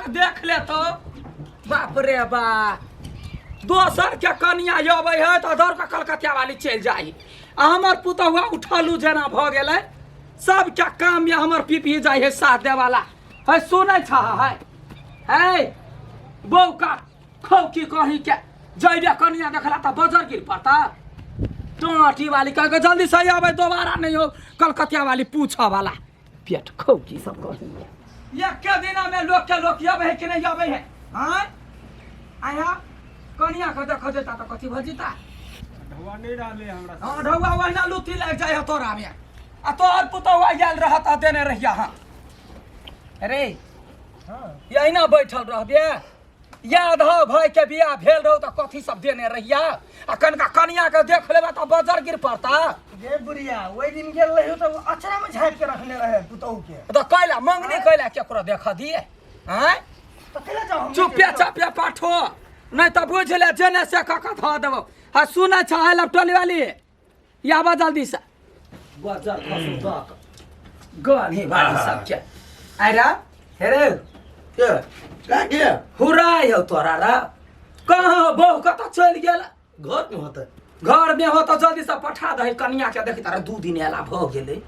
के देख ले तो। बाप रे बा, दोसर के कनिया अबै है तऽ दौड़ कऽ कलकतिया वाली चलि जाइ, आ हमर पुतहुआ उठलू जेना भऽ गेलै। सबके काम ये हमर पीपी जाइ है साथ देवाला है। सुनै छह है है बौका खौकी कहीं के जैबे कनिया देखला तऽ बजर गिर पड़ता। टाँटी वाली कह के जल्दी से आबै, दोबारा नहीं हो कलकतिया वाली पूछऽ वाला पेट खौकी सब कही। एके दिना में लोग के लोग अबै है कि नहीं अबै है? आँय आया कनिया के देख जेता तऽ कथी भऽ जेता? ढौआ नहीं रहले हमरा। हाँ, ढौआ ओहिना लुत्ती लागि जाइ है तोरा में, आ तोहर पुतहु आयल रहत आ देने रहिया। हाँ रे, यहिना बैठल रहबे? याद हो भाई के बियाह भेल रहो तऽ कथी सब देने रहिया, आ कनिका कनिया के देख लेबे तऽ बजर गिर पड़ता। गे बुढ़िया, ओहि दिन गेल रहियो तऽ अचरा में झाँपि के रखने रहे पुतहु के। तऽ कैला मंगनी कैला केकरो देख दिए? आँय, तऽ कैला जाउ हम? चुपे चापे पाठो, नहीं तऽ बुझ ले जेने से कऽ कऽ धऽ देबो। आ सुनै छ है लपटोली वाली, आबऽ जल्दी से, बजर खसू दऽ कऽ गन्ही वाली सबके। आइ रा हे रे। के का के हुराइ हौ तोरा रा, कहाँ हो? बहु कतऽ चलि गेल? घर में होता। घर में हो तऽ जल्दी से पठा दही कनिया के। देखी तारा 2 दिन एला भऽ गेलै।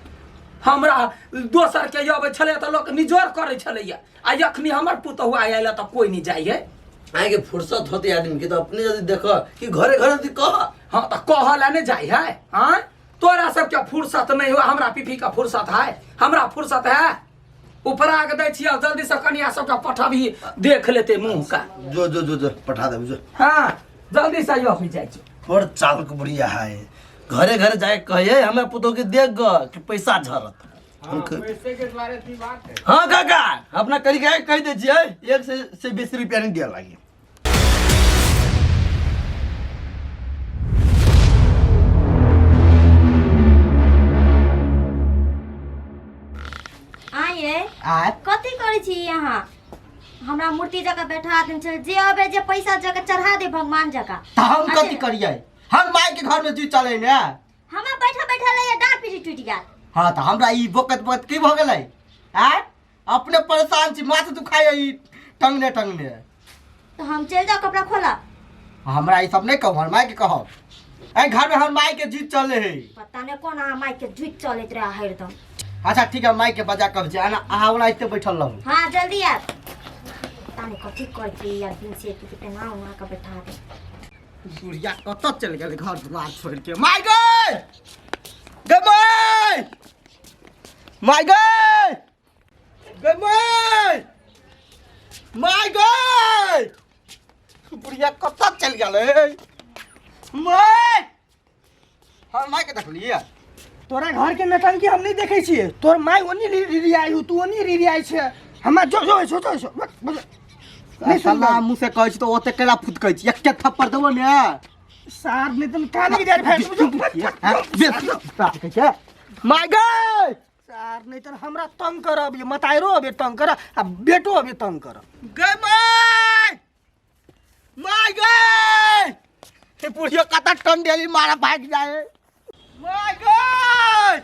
हमरा दोसर के अबै छलै तऽ लोक निजोर करै छलैया, आ अखनी हमर पुतहु आयल तऽ कोइ नहि जाइ है। आगे फुर्सत होते आदमी के तो अपने यदि देखो कि घरे घरे यदि कह। हाँ, तऽ कहऽ ला नहि जाइ है। हाँ, तोरा सबके फुर्सत नहि हो, हमरा पीपी के फुर्सत है। हमरा फुर्सत है, उपरा के दै छियै, जल्दी से कनिया सबके पठबही, देख लेते मुँह का। जो जो जो जो, पठा दे जो। हाँ, जल्दी से यो जाइ छी। बड़ चाल के बुढ़िया है, घरे घरे जाके कहिए हमरा पुतोह के देख ग कि पैसा झरत। हाँ, पैसे के द्वारे थी बात है। हाँ काका, अपना करी के कह दे छियै एक से 20 रुपया नहीं दिया लागी। आइए। आय। कथी करै छी अहाँ? हमरा मूर्ति जकाँ बैठा देने छल, जे अबे जे पैसा जकाँ चढ़ा दे भगवान जकाँ। तऽ हम कथी करियै? हम माय के घर में जी चले ने। हमरा बैठा बैठा ले डाँट पीटी टूटि गेल। हाँ, तऽ हमरा ई बोकत बोकत की भऽ गेलै? आय, अपने परेशान छी, माथ दुखाय ई टंगने टंगने। तऽ हम चलि जाउ कपड़ा खोला? हमरा ई सब नहीं कहू, हमर माय के कहब। एहि घर में हमर माय के जीत चले है। पता नहीं कोन अहाँ माय के झूठ चलैत रहे हरदम। अच्छा ठीक है, माय के बजा कब छै अहाँ अहाँ ओना एते बैठल रहू। हाँ, जल्दी आब। पता नहीं कथी करती यार, दिन से तू पेना उना के बैठा दे। बुढ़िया कतऽ चलि गेलै घर दुआर छोड़ि के? माय गै, गै माय, माय गै, गै माय, माय गै, बुढ़िया कतऽ चलि गेलै? माय, हम माय के देखलियै। तोरा घर के नटंकी हम नहीं देखे छियै। तोर माय ओनी रिरियाई हो, तू ओनी रिरियाई छै। हमरा जो जो जो जो जो नहीं। साला, मुँह से कहै छी तऽ ओते केला फुदकै छी? एके थप्पड़ देबो ने। सार नहीं तुम कान की देर फेंक। माय गै। सार नहीं तो हमरा तंग कर अभी, मतायरो अभी तंग कर आ बेटो अभी तंग कर। गै my, my गै, हे बुढ़िया कतऽ टन देली, मारा भागि जाए। माय गै,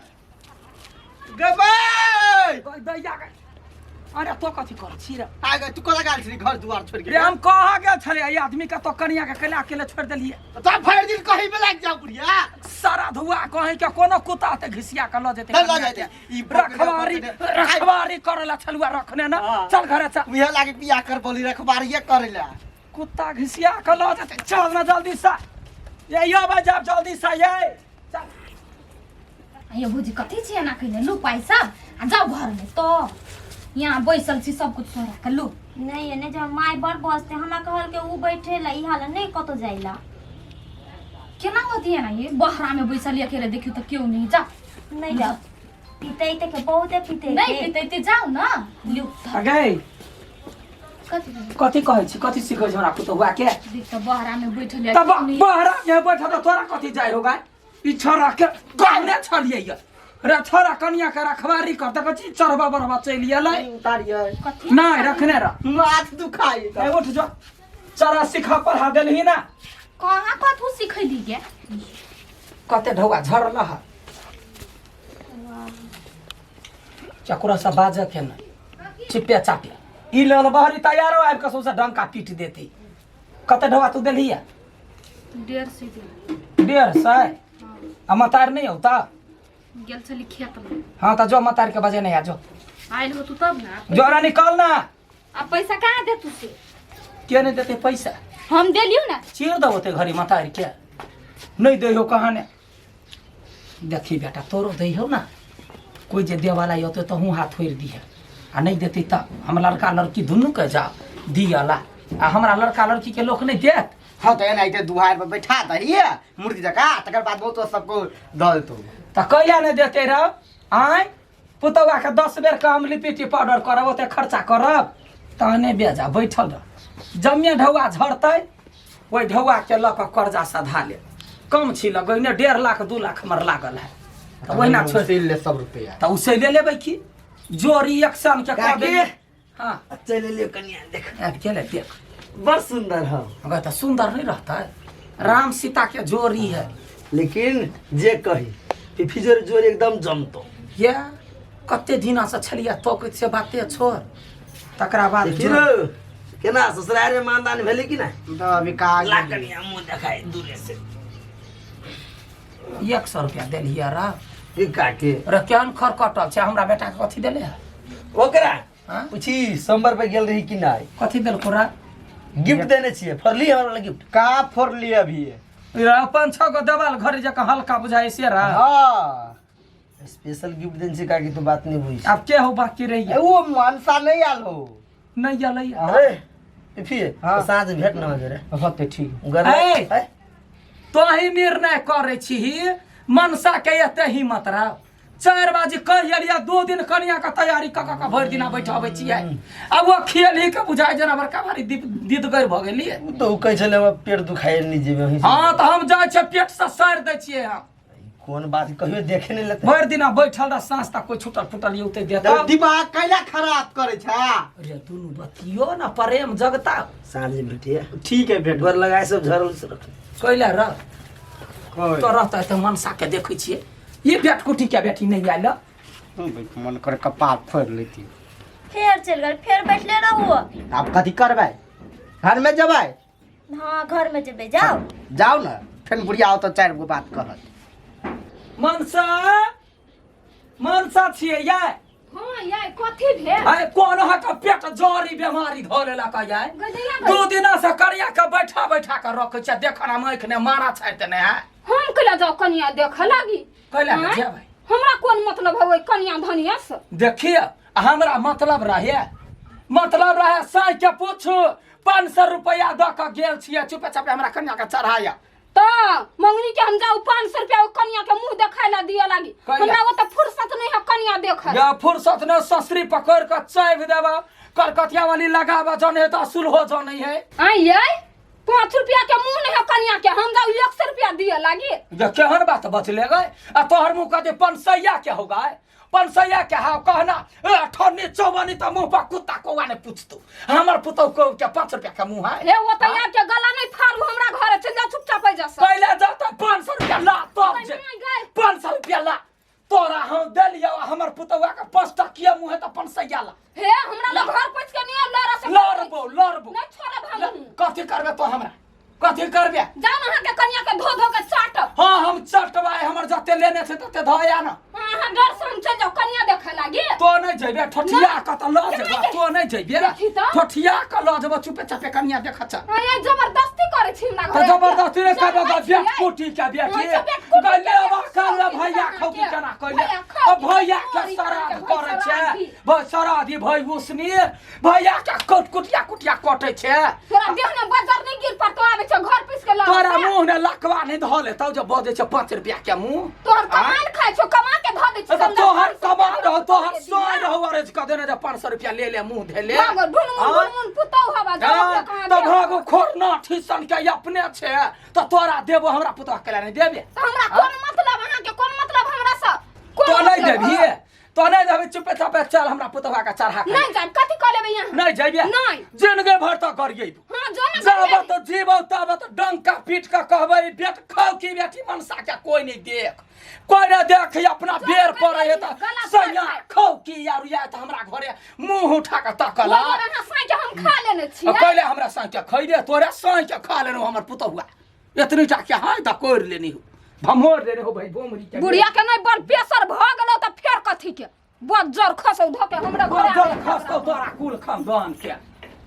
गै माय। दैया के, अरे तो कथी करै छी रे? आ गै, तू कतऽ गेल छली घर दुआर छोड़ि के? रे, हम कहाँ गेल छलियै? एहि आदमी के तो कनिया के कैला अकेले छोड़ि देलियै। तऽ भरि दिन कहीं पे लागि जाऊ बुढ़िया। सारा धुआ कहीं के कोनो कुत्ता ते घिसिया के लऽ जेतै। लऽ कनिया जेतै। के। ई रखवारी रखवारी करे ला छलुआ रखने ना। हाँ। चल घरे चल। उहे लागे बियाह कर बोली रखबारिये करे ला। कुत्ता घिसिया के लऽ जेतै। चल ना जल्दी से, ये यो बजाब जल्दी से ये चल। ये भौजी, कथी छी एना कहिने? लू पाइ सब आ जाउ घरमे। तो यहाँ बैसल छी, सब कुछ सोरा के लू। नहीं नहीं, जब माय बड़ बजते, हमरा कहल के ऊ बैठे ला, ई हाल नहीं कतो जाइला। केना होती है ना ये बहरा में बैसल अकेले? देखियो तो क्यों नहीं जा। नहीं जाओ, पीते के बहुते पीते। नहीं पीते ते जाउ ना, लिउ। गई। कथी भेल? कथी कहै छी, कथी सिखै छी हमरा पुतहुआ के? देख तऽ बहरा में बैठल है। तब बहरा में बैठल तऽ तोरा कथी जाइ हो गाय? ई छोरा के कहने छलियै ये रे, छोरा कनिया के रखवारी कर, देखै छी चढ़बा बढ़बा चलि एलै। उतारियै। कथी? नहि, रखने रह। माथ दुखाइ। ए, उठ जो, चरा सिखा पढ़ा देलही ना। कहाँ कथू सिखैली गे? कते ढौआ झड़ल है, चकुरा से बाजऽ के नहि, चिपे चापे। ई लेल बहरी तैयारो आबि कऽ सौंसे डंका पीट देती। कते ढोआ तू देलही है? 150 दिल। 150? आ मतार नहीं होता? गेल छली खेत में। हाँ तो जो मतार के बजे नहीं आ जो। आयल हो तू तब ना। जोरा निकाल ना। अब पैसा कहाँ दे तू से? के नहीं देते पैसा? हम देलियो ना। चीर दो होते घरी मतार के। नहीं दे हो कहाँ ने? देखी बेटा तोरो दे हो ना। कोई जे देवाला होते तो हूँ हाथ फोड़ दिए। आ नहीं देते तब हम लड़का लड़की दुनू के जा दियला। आ हमरा लड़का लड़की के लोक नहीं देत। हाँ तो एनाहिते दुआर पर बैठा दही मूर्ति जका, तकर बाद बहुत सबको दऽ देतौ। तऽ कैला नहि देते रह? आँय पुतौआ के 10 बेर के हम लिपिटी पाउडर करब, ओते खर्चा करब तहने बेजा बैठल रह। जम्मे ढौआ झड़तै ओहि ढौआ के लऽ कऽ कर्जा सधा ले। कम छी लगैने 1.5 लाख 2 लाख हमर लागल है। तऽ ओहिना छोड़ि ले सब रुपया। तऽ उसैले लेबै की जोड़ी एक सन के कऽ देबै। हाँ चलि एलियो कनिया देख। आबि गेलै देख। बड़ सुंदर है। अगर तऽ सुंदर नहीं रहता है, राम सीता के जोड़ी है। लेकिन जे कही फिफी जोड़ी जोड़ी एकदम जमतो। ये कते दिना से छलिया तोकैत से बाते छोड़। तकरा बाद देखियो केना ससुराल में मानदान भेलै कि नहि? तऽ अभी काज ला कनिया मुँह देखाय दूरे से। 100 रुपया देलियै रा। ई काके? रे केहन खरकटल छै हमरा बेटा के कथी देले है? ओकरा हाँ? पूछी सोमवार पे गेल रही कि नहि? कथी देलको रा? गिफ्ट देने छियै, फरली हमरा लग गिफ्ट। का फोड़ली अभी? रे अपन 6 गो देवाल घर जकाँ हल्का बुझाइ से रा। हाँ स्पेशल गिफ्ट देने छियै काकी, तू बात नहीं बुझ। अब के हो बाकी रही? वो मनसा नहीं आयल हो। नहीं आयल है। अरे फिफी, हाँ। साँझ भेट न हो रे। होते ठीक। ए! तोही निर्णय करै छी मनसा के एते हिम्मत रह। 4 बजे कहि एलियै 2 दिन कनिया के तैयारी कऽ कऽ के भरि दिना बैठाबै छियै। आ ओ खेलही के बुझाइ जेना बड़का भारी दिदगर भऽ गेलियै। ओ तऽ ओ कहै छलै हमरा पेट दुखाइ नहि जेबै वहीं से। हाँ तऽ हम जाइ छियै पेट से सारि दै छियै हम। कोन बात कहियो देखे नहीं लेते। भरि दिना बैठल रह साँझ तक कोई छूटल फूटल औते देता। दिमाग कैला खराब करे छै? अरे दुनू बतियो ना प्रेम जगता। साँझ में भेटिए। ठीक है भेट। गोर लगाए सब झरल से रख। कैला रह तो रहता तो मनसा के देखै छियै। ये बेट कुटी के बेटी नहीं आयल। मन कर कपार फोड़ लेती। फेर चल गेल, फेर बैठले रहू। आब कथी करबै? घर में जेबै? हाँ घर में जेबै। जाओ जाओ ना, फेर बुढ़िया आओ तो 4 गो बात कहत। मनसा मनसा छियै यै? हाँ यै कथी भेल? अरे कोन अहाँ के पेट जरी बेमारी धऽ लेलक यै? गजैया 2 दिना से करिया के बैठा बैठा के रखै छै, देख ना आँखि ने मारा छाड़ि देने है। हम कैला जाउ कनिया देखऽ लागी? कैला आँय? जेबै? हमरा कोन मतलब है ओहि कनिया धनिया से? देखिए हमरा मतलब रहे, मतलब रहे साँझ के पूछू 500 रुपया दऽ के गेल छियै चुपे चापे हमरा कनिया के चढ़ाया। तऽ मंगनी के हम जाउ 500 रुपया ओहि कनिया के मुंह देखाय ला दिअ लागी। कैला? हमरा ओतऽ फुर्सत नहीं है कनिया देखै। या फुर्सत न ससुरी पकड़ के चाबि देबा कलकतिया वाली लगाबा जने तऽ सुलहो जनै है। आँय यै 5 रुपया के मुंह नहीं है कनिया के, हम जाउ 100 रुपया दिअ लागी। ये केहन बात बचले गए? आ तोहर मुंह कथी 500 के हो गए? 500 के हाव कहना ए अठन्नी चौवन्नी त मुंह पर कुत्ता कौआ ने पूछतू। हमर पुतौ को के 5 रुपया के मुंह है। हे ओ त यहाँ के गला नहीं फाड़ू, हमरा घर चल जा चुपचाप आ जा सब। पहले जा त 500 रुपया ला तब जे। नहीं गए। 500 रुपया ला तोरा हम देलियौ, हमर पुतौआ के 5 टकिया मुंह है त 500 ला। हे हमरा लग घर पैस के नहीं लड़ा से लड़बो लड़बो। नहीं छोड़ब हम। कथी करबे तो हमरा? कथी करबे? जाओ ना अहाँ के कनिया के धो धो के चाटब। हाँ हम चटबै, हमर जते लेने छै तते धोया ना। हाँ, अहाँ डर से हम चल जाओ कनिया देखे लागी। तो नहीं जेबे ठोठिया के त लऽ जेबो, नहीं तो नहीं जेबे देखी त। ठोठिया के लऽ जेबो चुपे चापे कनिया देख चल। हाँ, ये जबरदस्ती करे छी हमरा त घरे। जबरदस्ती नहीं करबो ग, जबरदस्ती बेट है। कुटी के बेटी। हाँ, सब बेट कुटी के गले बेटी। बा काल सब भैया के खौ की बेटी। केना कइले। भैया खौ अ की भैया के चोरी श्राद्ध करके करे भैया छै। श्राद्ध। भै श्राद्ध भै उसनी भैया के कट कुटिया कुटिया कटे छै। तोरा देह ने बजर नहीं गिर पड़तो आवे छै घर पीस के लड़। तोरा मुंह ने लकवा नहीं धऽ लेतौ जे बजै छै 5 रुपया के मुंह। तोहर कमाल खाय छौ, कमा के धऽ दै छौ। अच्छा, तोहर कमाल रहो, तोहर सोय रहो, अरेज कऽ देने जे 500 रुपया ले ले मुंह धे ले। भागो, ढुनमुन, हाँ? ढुनमुन पुतौ हवा, जाओ हाँ, अपने कहाँ तऽ देब। भागो खोरना ठीसन के अपने छै तऽ तोरा देबो, हमरा पुतोह के नहीं देबे। तऽ हमरा कोन मतलब, अहाँ के कोन मतलब हमरा से? कोन तो नहीं मतलब? देबही, तो नहीं देबही, चुपे चापे चल हमरा पुतोह के चढ़ा के। नहीं जाब, कथी कऽ लेबै यहाँ? नहीं जइबे? नहीं। जिनगे भर तऽ गरियेबो। हाँ, जो ना जाब गरियेबी। तऽ जीबौ तब तऽ डंका पीट के कहबै बेट खाउ की बेटी मनसा के कोई नहीं देख, कोई नहीं देख, अपना जो बेर ना पड़े है गरियेबी, तऽ गला सैया फाड़ खाउ की यार या तऽ हमरा घरे मुंह उठा के तकल ओहि बेर अहाँ साँझ हम खा लेने छियै कैले हमरा साँझ के खैले तोरे साँझ के खा लेलहुँ हमर पुतहुआ एतनी टा के हाय तऽ कोरि लेने हो भमोर लेने हो भाई बोमरी के बुढ़िया के नहीं बड़ प्रेशर भऽ गेलौ तऽ फेर कथी के बड़ जर खसौ धऽ के हमरा घरे बड़ खसतौ तोरा कुल खानदान के।